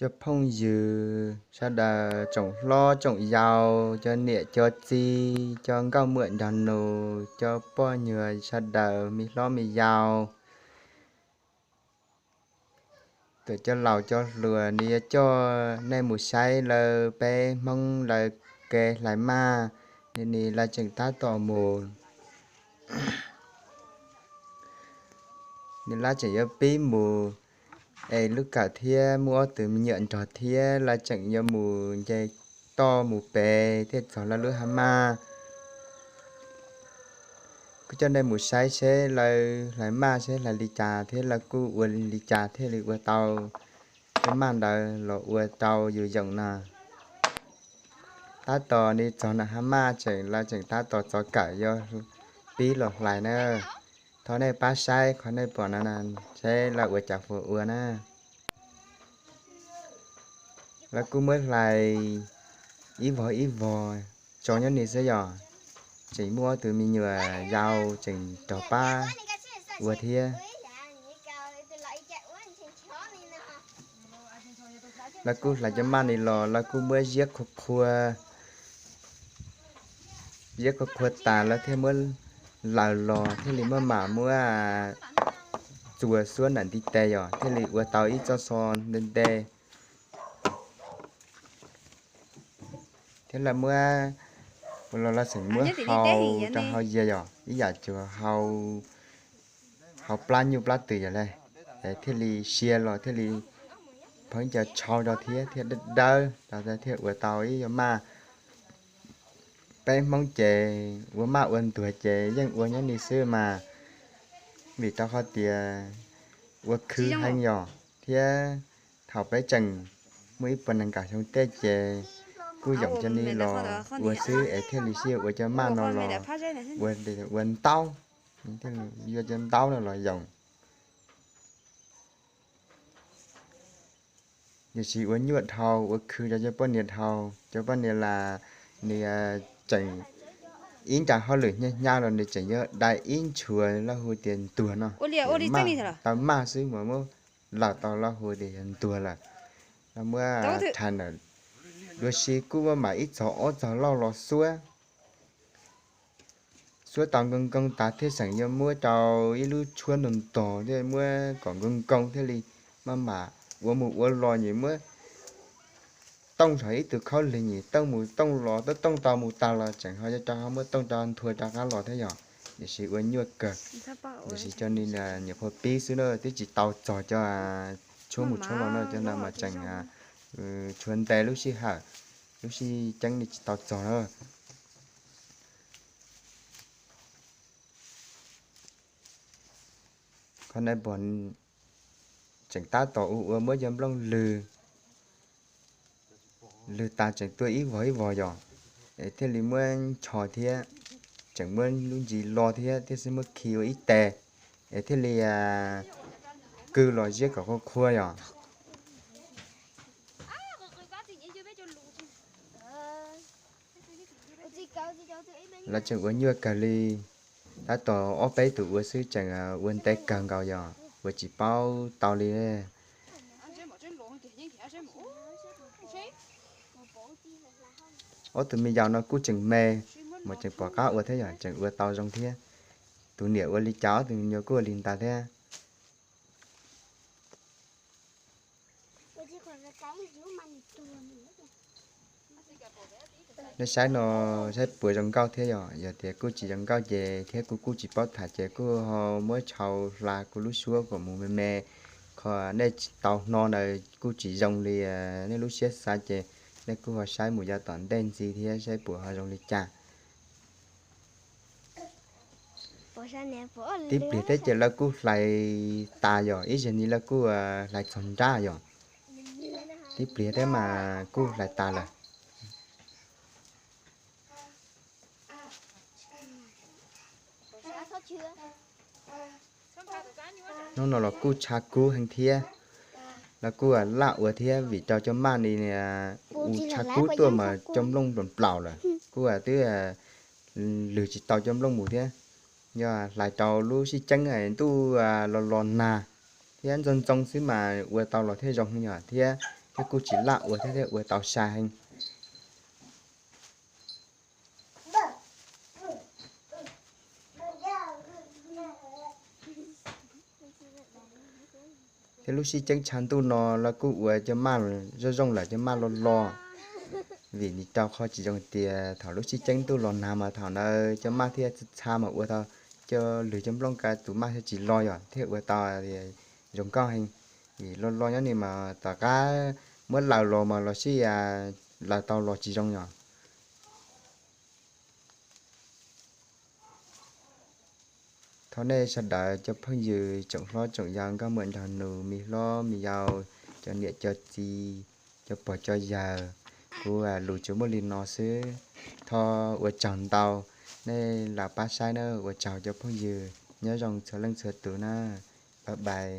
Cov phooj ywg sawv daws, tsoom hlob tsoom yau, cov niam cov txiv, cov nkauj muam nraug nus, cov poj nyuag sawv daws, me hlob me yau, cov laus cov hluas, nws yuav coj nej mus saib lawv peb Hmoob lawv kev hlais maj. Nws, nws lawv tseem tab tom mus, nws lawv tseem yuav pib mus es lub kawm thiab muaj ob tug me nyuam nrog thiab, lawv tseem yuav mus nce toj mus pem thiaj txog lawv lub hav maj. Kuv coj nej mus saib seb lawv hlais maj seb hlais li cas thiab lawv kuj ua li cas thiaj li ua tau cov maj ntawd los ua rau yus yoom no. Tab tom nws txog nram hav maj tseem, lawv tseem tab tom txov kawm yuav pib los hlais na. Thov nej pab saib qhov nej pom no seb lawv ua cas fuas ua na. Lawv kuj muab hlais ib vog ib vog tso nyob ni xwb yog, tseem muaj ob tug me nyuam yau tseem rov pab ua thiab. Lawv kuj hlais cov maj ni los lawv kuj muab ziab qhua qhua, ziab qhua qhua tas lawv thiaj muab laws los thiaj li maj mam muab txuas xuab nram ntiv tes yog thiaj li ua tau ib txoj xo nte nte. Thiab lawv muab, los lawv tseem muab hau rau hau yias yog ib yam cuag hau plab nyuj plab twm yog le, es thiaj li sia los thiaj li pheeb ca tshau rau thiab thiaj dawb dawb rau thiaj ua tau ib yam maj. Peb Hmoob ces ua maj ua ntuag ces yeej ua nyob ni xwb mas, vim rau qhov tias ua khwv heev yog thiab. Thaum peb tseem muaj ib puas nees nkaum xyoo tej ces kuj yoom cov ni los ua xwb es thiaj li sib ua cov maj no los ua ntaub, yuav cov ntaub no los yoom. Tiam sis ua nyuaj dhau, ua khwv rau cov poj niam dhau. Cov poj niam las nws tseem ib nra hauj lwm hnyav hnyav los nws tseem yuav dai ib nchuav lawv hu tias ntuag no, tau maj xwb mas muab laws tau lawv hu tias yog ntuag lawm. Lawv muab rhais ntawm dua si kuj muab mam ib txog ob txog loj los xuab. Xuab tau nkoos nkoos tas thiaj tseem yuav muab rau ib lub tshuab ntog ntog thiaj muab kom nkoos nkoos thiaj li maj mam ua mus ua los nyem muab tooj saum ib tug khaub lig nyem tooj mus tooj los tooj tooj tau mus tag los tseem ho yuav rov qab muab tooj rov nthua rov qab los thiab yog. Tiam sis ua nyuaj kawg. Tiam sis cov ni nyuam qhuav pib xwb na, twb tsis tau txog cov tshuab mus tshuab los no, cov ntawd mas tseem tshuav nte lub sij hawm, lub sij ceeb li tsis tau txog na. Qhov no pom tseem tab tom ua ua muab cov nplooj lwg, lwg tas tseem tuaj ib vog ib vog yog, es thiaj li muab ncho thiab, tseem muab lub ntsis lo thiab thiaj xwb muab khi ua ib tes, es thiaj li kwv los ziab kom qhuav qhuav yog. Lawv tseem ua nyuaj kawg li, tab tom ob peb tus ua xwb tseem ua ntev kawg nkaus yog ua tsis paub tau li. Ob tug me yaus no kuj tseem me, mas tseem pom qab ua thiab yog tseem ua tau zoo thiab. Tus niam ua li cas ob tug me nyuam kuj ua li ntawd thiab. Nej saib no, saib puas zoo nkauj thiab yog, yog tias kuj tsis zoo nkauj ces thiab kuv kuj tsis paub tham ces kuj ho muab tshau hla kuv lub suab kom mus me me. Qhov nej tsis tau hnov ntawd kuj tsis zoo li nej lub siab xav ces nej kuj ho saib mus yav tom ntej ntxiv thiab saib puas ho zoo li cas. Tib pliag thiab ces lawv kuj hlais tas yog, ib zaug ni lawv kuj hlais txog nrab yog. Tib pliag thiab mas kuj hlais tas lawm. Hnub no los kuj tshav kub heev thiab, lawv kuj laj ua thiab vim rau cov maj ni u tshav kub tuaj mas cov nplooj nplaum lawm kuj twb lwg tsis tau cov nplooj mus thiab. Yog hlais rau lub sij ceeb ntuj los los nag thiab ntxoov ntxoo xwb mas ua tau los thiaj zoo yog thiab. kuj tsis laj ua thiab, thiaj ua tau sai heev. Thiab lub sib ceeb tshav ntuj no lawv kuj ua cov maj zoo zoo lawm, cov maj loj loj. Vim nws rau qhov tsis zoo tias thaum lub sib ceeb ntuj los nag mas thaum ntawd cov maj thiaj txha mas ua tau cov lwg cov nplooj ka tus maj thiaj tsis loj yom, thiaj ua tau zoo nkauj heev. Vim loj loj nyob ni mas tom qab muab laws los mas los sib laws tau los tsis zoo yom. Thov nej sawv daws cov phooj ywg tsoom hlob tsoom yau, nkauj muam nraug nus, me hlob me yau, cov niam cov txiv, cov pog cov yawg, kuv lus tsuas muaj li no xwb. Thov ua tsaug ntau, nej lam pab saib na, ua tsaug cov phooj ywg, nyob zoo txhua leej txhua tus na. Bye bye.